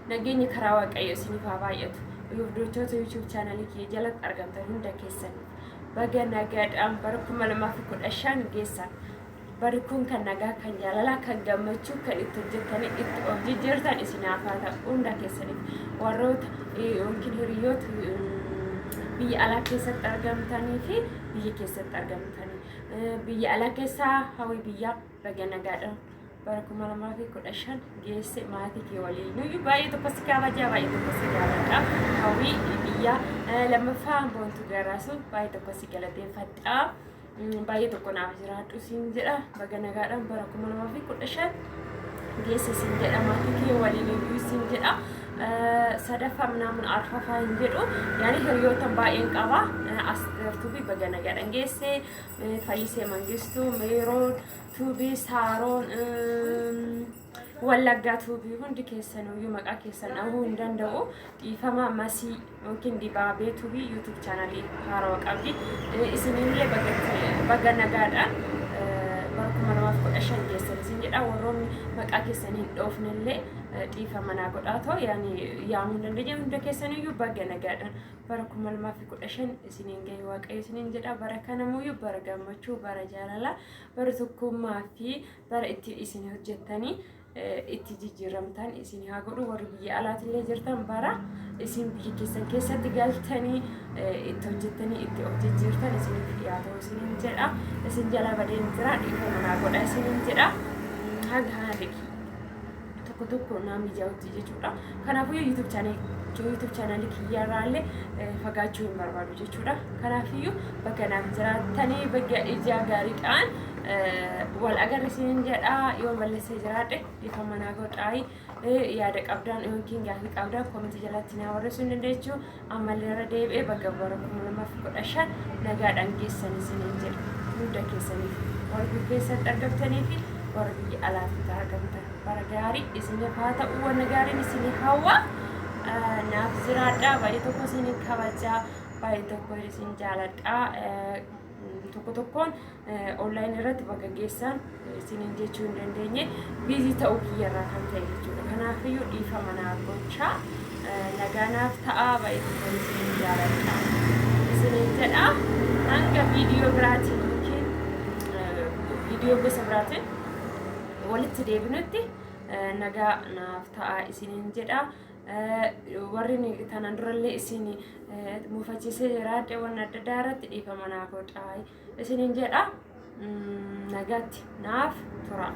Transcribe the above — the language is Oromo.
Nageenyi karaa Waaqayyo isiniif haa baay'atu. Hordoftoota YouTube chaanalii kiyya jalatti argamtan hunda keessaniif baga nagaadhaan bara 2015 geessan. Barri kun kan nagaa, kan jaalalaa, kan gammachuu, kan itti hojjettanii itti of jijjiirtan isinaaf haa ta'u hunda keessaniif. Warroota yookiin hiriyoota biyya alaa keessatti argamtanii fi biyya keessatti argamtanii. Biyya alaa keessaa hawii biyyaa baga nagaadhaan bara 2015 geesse maatii kee waliin. Nuyyuu baay'ee tokko si kabajaa, baay'ee tokko si jaaladha. Hawii biyyaa lammaffaa Boontuu Garraasuu baay'ee tokko si galateeffadha. Baay'ee tokko naaf jiraadhu siin jedha. Baga nagaadhaan bara 2015 geesse siin jedha, maatii kee waliin iyyuu siin jedha. Sadaffaa minaamun arfaffaa hin jedhu, yaani hiriyoota baay'een qaba. Asteer Tuubii baga nagaadhaan geesse, Fayyisee Mangistuu, Meeroon Tuubii, Saaroon, Wallaggaa Tuubii, hundi keessanuyyuu maqaa keessan dhahuu hin danda'u. Dhiifama. Masii yookiin Dibaabee Tuubii YouTube chaanalii haarawaa qabdi. Isinillee baga nagaadhaan bara 2015 geessan isin jedha. Warroonni maqaa keessan hin dhoofnellee dhiifama naa godhaa ta'u, yaani yaamuu hin dandeenye. Hunda keessaniyyuu baga nagaadhaan bara 2015 isiniin gahe Waaqayyo isiniin jedha. Bara kanamuyyuu bara gammachuu, bara jaalalaa, bara tokkummaa fi bara itti isin hojjettanii itti jijjiiramtan isin haa godhu. Warri biyya alaatillee jirtan bara isin biyya keessan keessatti galtanii itti hojjettanii itti of jijjiirtan isinitti dhiyaatu isiniin jedha. Isin jala badeen jira, dhiifama naa godha isiniin jedha. Haga haala tokko tokko naa mijaa'utti jechuudha. Kanaafuu YouTube channelii kiyyarraallee fagaachuu hin barbaadu jechuudha. Kanaafiyyuu bakka naaf jiraattanii bakka ija gaariidhaan wal agarre isiniin jedha. Yoo balleessee jiraadhe dhiifama naa godhaayi. Yaada qabdaan yookiin gaaffii qabdaan commentii jalatti naa barreessuu hin dandeessu. Ammallee irra deebi'ee bakka bara 2015 nagaadhaan geessan isiniin jedha. Hunda keessaniif, warra biyya keessatti argamtanii fi warra biyya alaatti argamtan, bara gaarii isiniif haa ta'u, wanna gaariin isinii hawwa. Naaf jiraadhaa, baay'ee tokko isin kabajaa, baay'ee tokko isin jaaladhaa. Tokko tokkoon online irratti bakka geessan isiniin jechuu hin dandeenye, busy ta'uu kiyyarraa kan ta'e jechuudha. Kanaafiyyuu dhiifama naa gochaa, nagaa naaf ta'a, baay'ee tokko isin jaaladha isiniin jedha. Hanga viidiyoo biraatiin yookiin viidiyoo gosa biraatiin walitti deebinutti nagaa naaf ta'a isiniin jedha. Warri tanaan durallee isin mufachiisee jiraadhe waan adda addaa irratti dhiifama naa godhaa isiniin jedha. Nagaatti naaf tura.